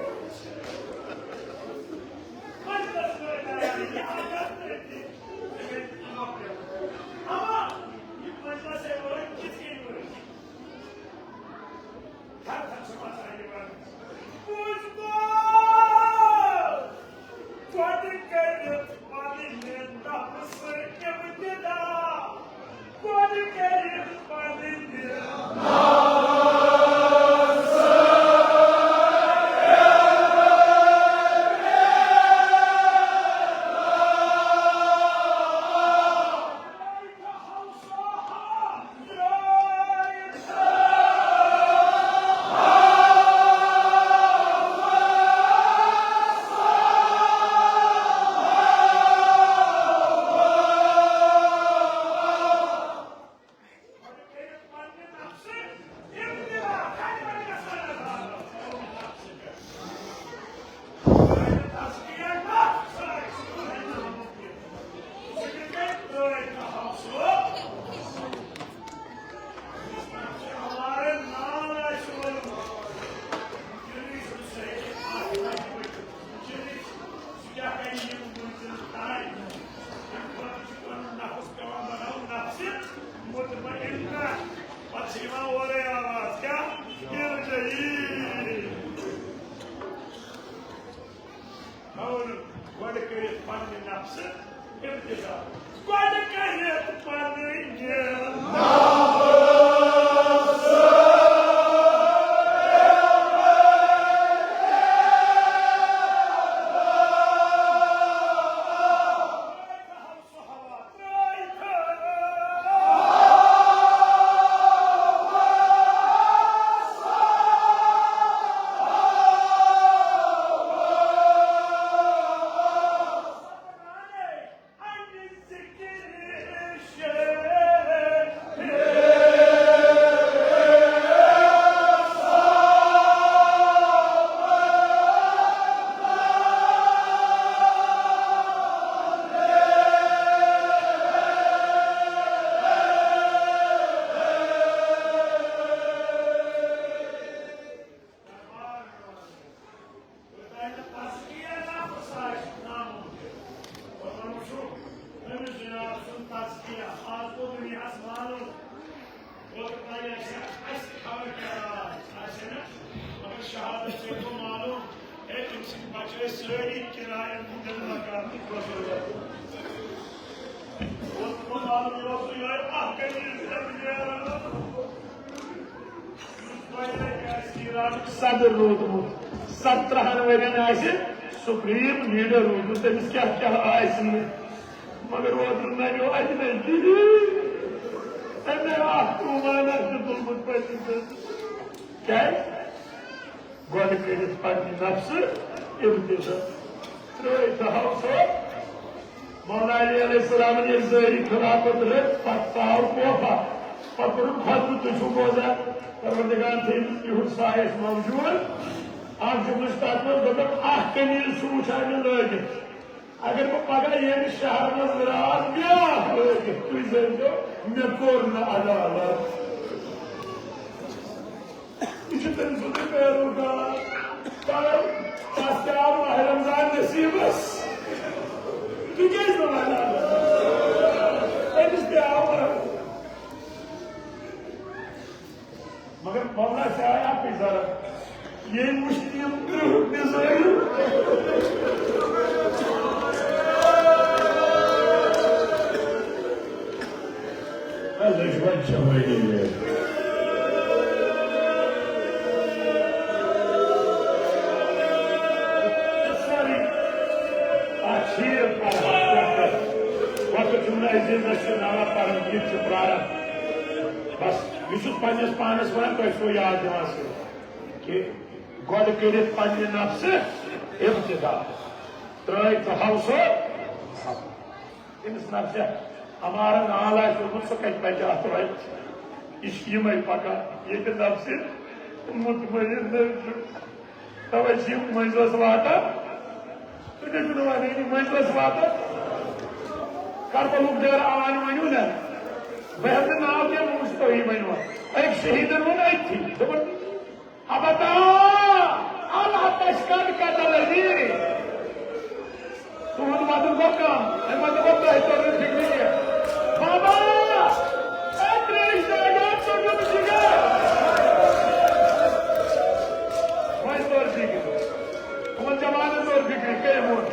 مطمئن کر۔ پتہٕ چھِ یِوان اورَے آواز، کیٛاہ؟ ارجعی۔ اور گۄڈٕ کٔرِتھ پننہِ نفسہٕ ابتدا۔ گۄڈٕ کٔرِتھ پنٕنۍ سٲری کِرایَن ہٕنٛدٮ۪ن مکانَن خٲطرٕ۔ اوس تِمَن وَنُن، یہِ اوس یِہوٚے اَکھ کٔمِل زَن نیران۔ یُس گۄڈٕنیتھ آسہِ ایرانُک صدر روٗدمُت، سترہن ؤرین آسہِ سپریم لیڈر روٗدمُت، تٔمِس کیٛاہ کیٛاہ آسہِ نہٕ۔ مگر اوترٕ نَنیو اَتہِ نَے کِہیٖنۍ۔ أمۍ نَے اَکھ قربان آسہِ نہٕ تُلمُت پنٛنِس دِلس۔ کیٛازِ؟ گۄڈٕ کٔرِتھ پننہِ نفسہٕ ابتدا۔ ترٛٲوِتھ تھاو سۄ۔ مولا علی علیہ السلامن ییٚلہِ ظٲہری خلافت رٔٹ، پتہٕ ژاو کوفہ۔ پتہٕ کوٚرُن خطبہٕ، تُہۍ چھِو بوزان، پروردگارن تھٲومٕژ یِہُنٛد سایہِ اَسہِ موجود۔ اکھ جملہٕ چھُ تتھ منٛز، دوٚپُن، اکھ قمیٖض چھُ وٕچھان مےٚ لٲگِتھ۔ اگر بہٕ پگاہ ییٚمہِ شہرٕ منٛز درٛاس بیٛاکھ لٲگِتھ، تُہۍ زٲنۍزیو، مےٚ کوٚر نہٕ عدالت۔ یہِ چھُ تٔمۍ سُنٛدُے پیروکار۔ تَوَے تَس تہِ آو ماہِ رمضان نصیٖبَس۔ تُہۍ کیٛازِ نہٕ وَنان؟ أمِس تہِ آو ماہِ رمضان۔ مگر مولا شاہ آیا پہ ذرا۔ یہ مشکل ترہ نظائر۔ دشمن چھوڑی۔ ساری آخر پر وقت چھُنہٕ عزیزس چھُ ناو پرن کِتھ چھُ پرارن۔ بس، بہٕ چھُس پننِس پانس ونان، تۄہہِ چھُو یاد دِوان سۭتۍ کہِ گۄڈٕ کٔرِتھ پننہِ نفسہٕ ابتدا۔ ترٛٲوِتھ تھاو سُہ أمِس نفسہِ امارن آل آسہِ اوسمُت، سُہ کتہِ پکہِ اتھ وتہِ؟ یہِ چھِ یِمے پکان، ییٚتہِ نفسہِ مطمئن نہ چھُ۔ توے چھِ یِم مٔنٛزۍ ٲس واتان۔ تُہۍ کیٛاہ چھِو وَنان؟ یہِ مٔنٛزۍ ٲس واتان۔ کربلُک ڈیرٕ آن ؤنِو نا۔ بہٕ ہٮ۪مہٕ نہٕ ناو کینٛہہ، وۄنۍ وٕچھِ تُہی ؤنِو۔ أکۍ شہیٖدن ووٚن أتھی، دوٚپُن، "ابدا، العتش قد قتلنی۔" تُہُنٛد وَدُن گوٚو کَم، اَمہِ وَدُن گوٚو تۄہہِ توٚر نہٕ فِکرِ کینٛہہ۔ بابا، اے ترٛیش دٲرِو، ژٕ دیُن جِگر۔ وۄنۍ توٚر فِکرِ۔ یِمَن جوانَن توٚر فِکرِ، کٔمۍ ووٚن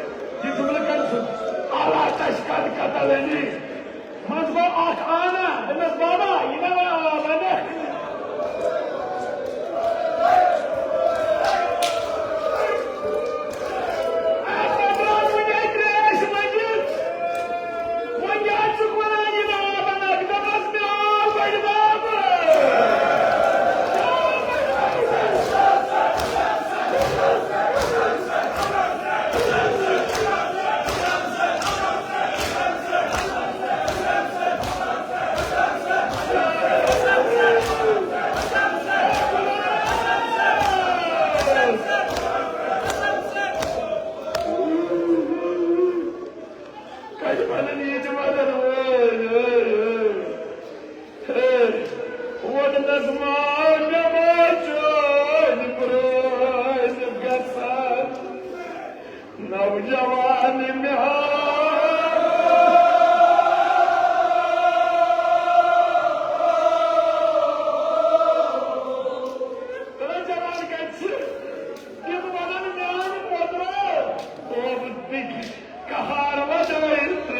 یہِ جُملہٕ کٔمۍ سُنٛد؟ العتش قد قتلنی۔ منٛز گوٚو اَکھ آنا، دوٚپمَس، "بابا، یہِ نہ وَنہ۔" کتہِ بنن ییٚتہِ مدد وٲلۍ؟ ہے، ووٚننس ماو مےٚ ما چٲنۍ پرٛٲنۍ گژھن؟ نوجوان مےٚ ہا۔ نوجوان کتہِ چھِ؟ تِم ونن میانہِ پوترو، بہٕ بیٚکِس قہر ودٲوِتھ۔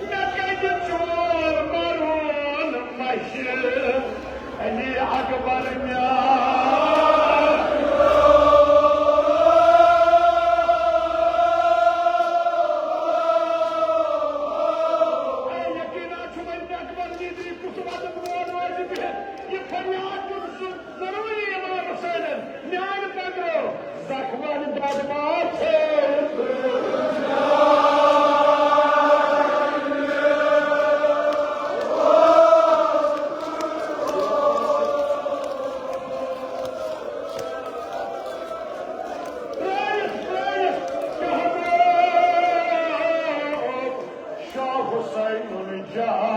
مےٚ کتہِ چور مرون مشہِ علی اکبر میان۔ اے یقینا چھُ وۄنۍ اکبر نیدری کُس وَدُن وول روزِ بِہِتھ۔ یہِ فریاد چھُ ضروٗری یِوان حسینن۔ میانہِ پگرو زخمن دۄد ما چھٲوِتھ۔ پرٛٲرِتھ، پرٛٲرِتھ کیٛاہ گوٚو؟ شاہ حسین جان۔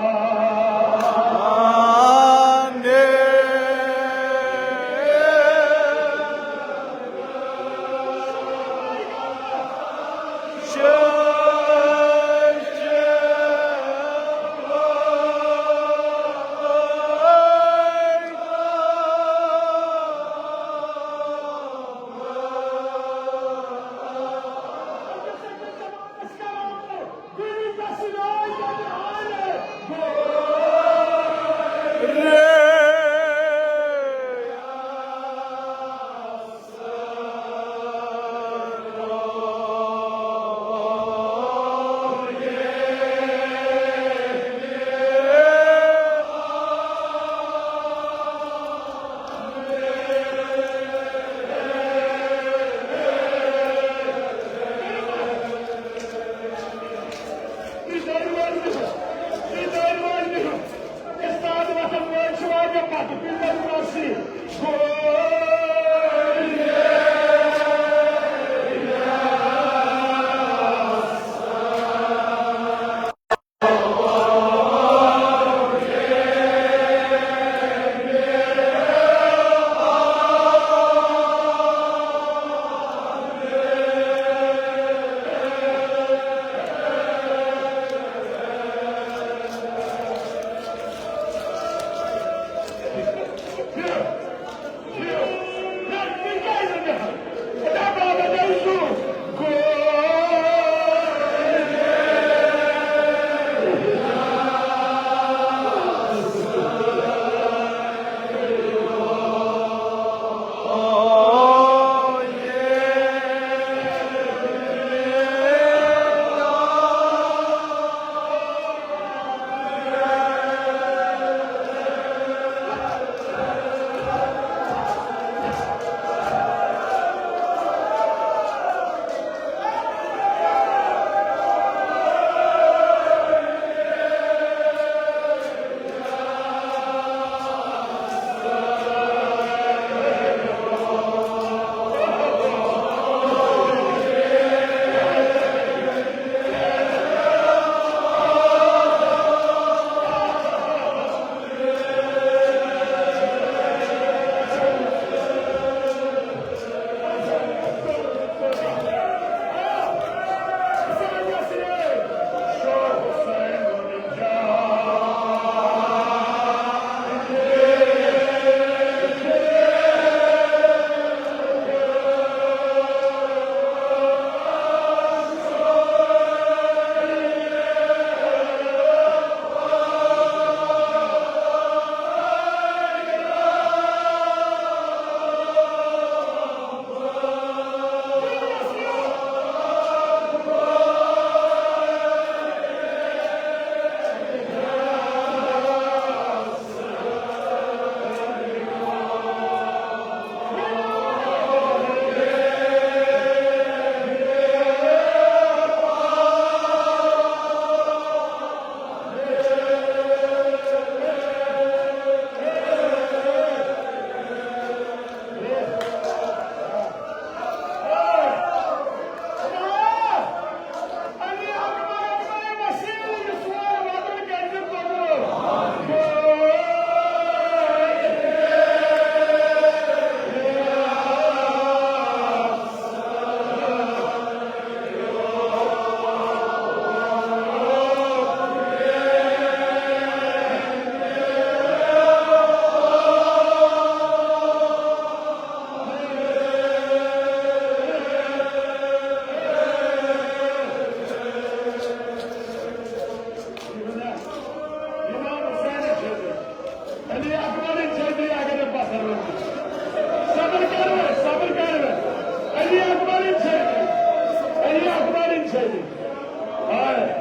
ہائے،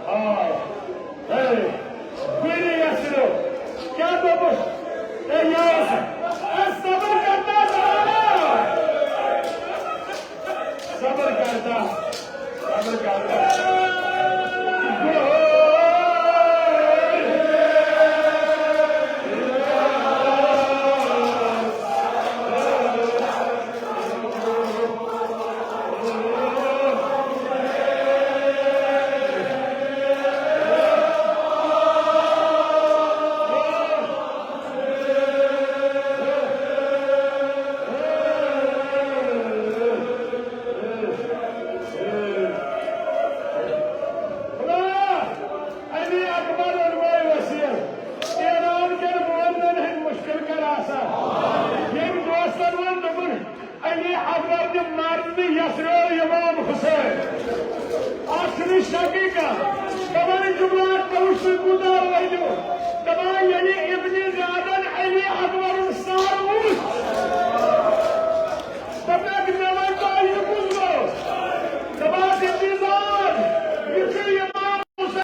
ہائے، ہے، گُرِ یسرو، کیٛاہ دوٚپُس؟ ہے، یہِ اوس، ہے، صبر کرتا زانا۔ صبر کرتا، صبر کرتا۔ خدا، علی اکبر علماء وسیع، ایران کٮ۪ن مومنن ہٕنٛدۍ مُشکِل کر آسان۔ ییٚمۍ دوستن ووٚن، دوٚپُن، علی اکبر تہِ مرنہٕ یسرو امام حسین۔ اتھ چھُنہٕ شکی کانٛہہ۔ دپان جملہ کوش کوٗتاہ وٲتِو۔ دپان ییٚلہِ ابن زیادن علی اکبرُن سر وُچھ، دپکھ مےٚ ؤنۍ تو یہِ کُس گوٚو؟ دپان ابن زیاد، یہِ چھُ امام حسین۔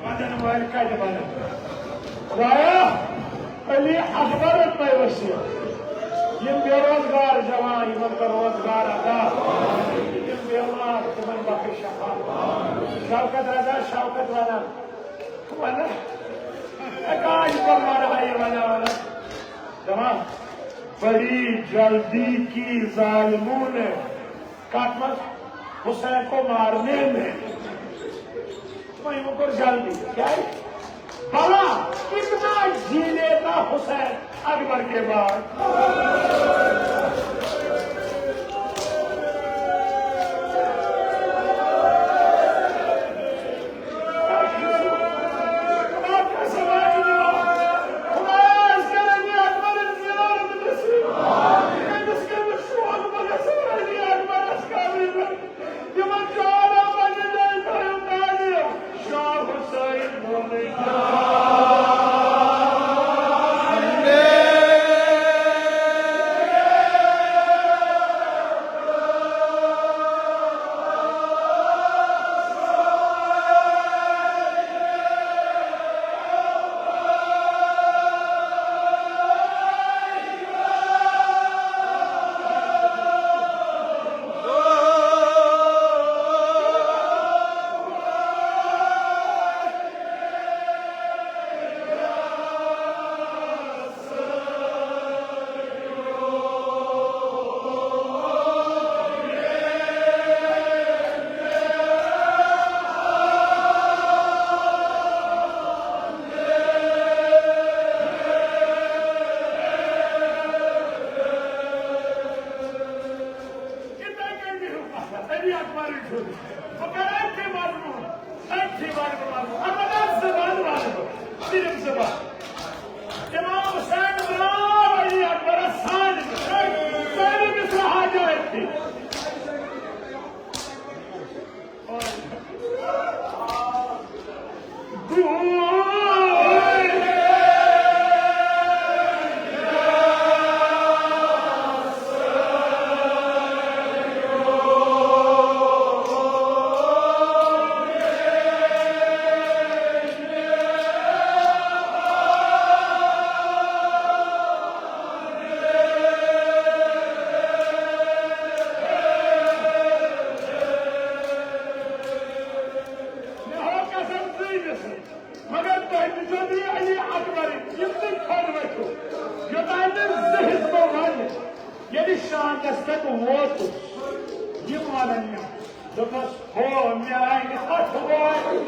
ودن وٲلۍ کتہِ ونن؟ خدایا، علی اکبر تۄہہِ وسیع۔ یِم بے روزگار جوان، یِمن کر روزگار عطا۔ یِم بیمار، تِمن بخش شفا۔ شوکت رضا، شوکت ونان۔ ونان۔ اے کاج پر مارا یہ ونان، ونان۔ دپان، بڑی جلدی کی ظالموں نے۔ کتھ منٛز؟ حسین کو مارنے میں۔ وۄنۍ یِمو کوٚر جلدی۔ کیٛازِ؟ بھلا کتنا جی لیتا حسین اکبر کے بعد؟ یِتھَے کٔنۍ بِہِو پَتھَر، علی اکبرٕنۍ چھُ۔ بہٕ کَرٕ أتھی منٛز ووٚن، أتھی منٛز ووٚن، اَلبتہ زٕ بَند وَنہٕ بہٕ، صرف زٕ بَند۔ امام حسین درٛاو علی اکبرس سانہِ نِش، سٲری مِصرا حاجہ أتھی۔ دوٚپمَس، ہو میٛانہِ ہَتھ وارِ۔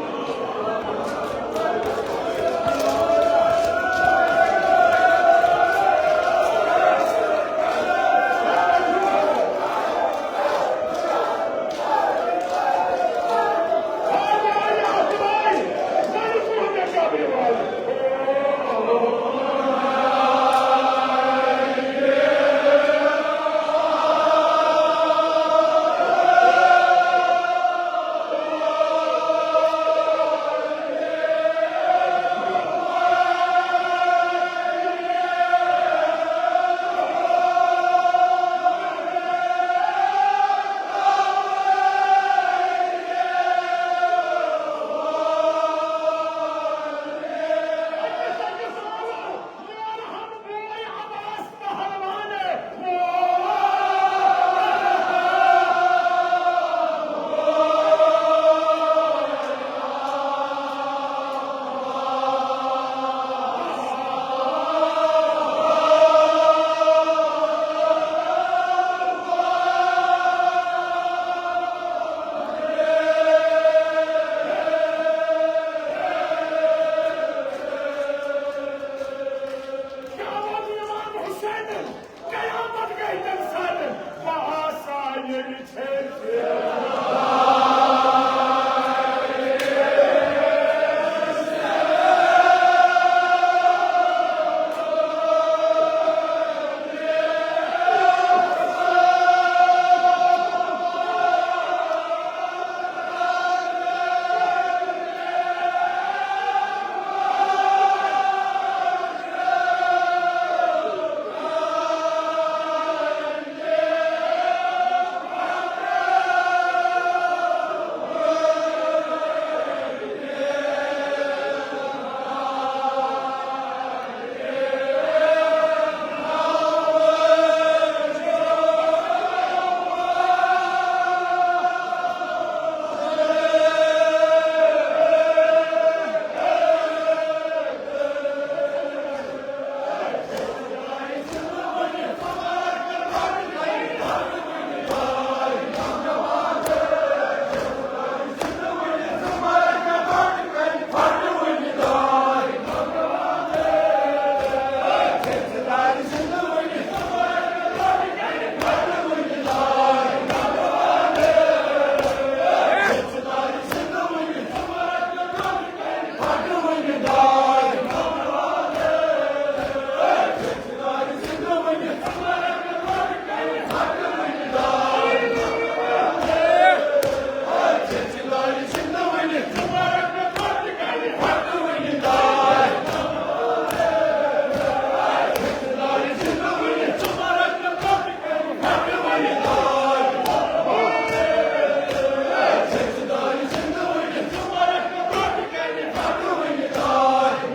قیامت گئی تمہِ ساتہٕ، بہٕ آسہٕ ہا ییٚلہِ ژھیٚنۍ۔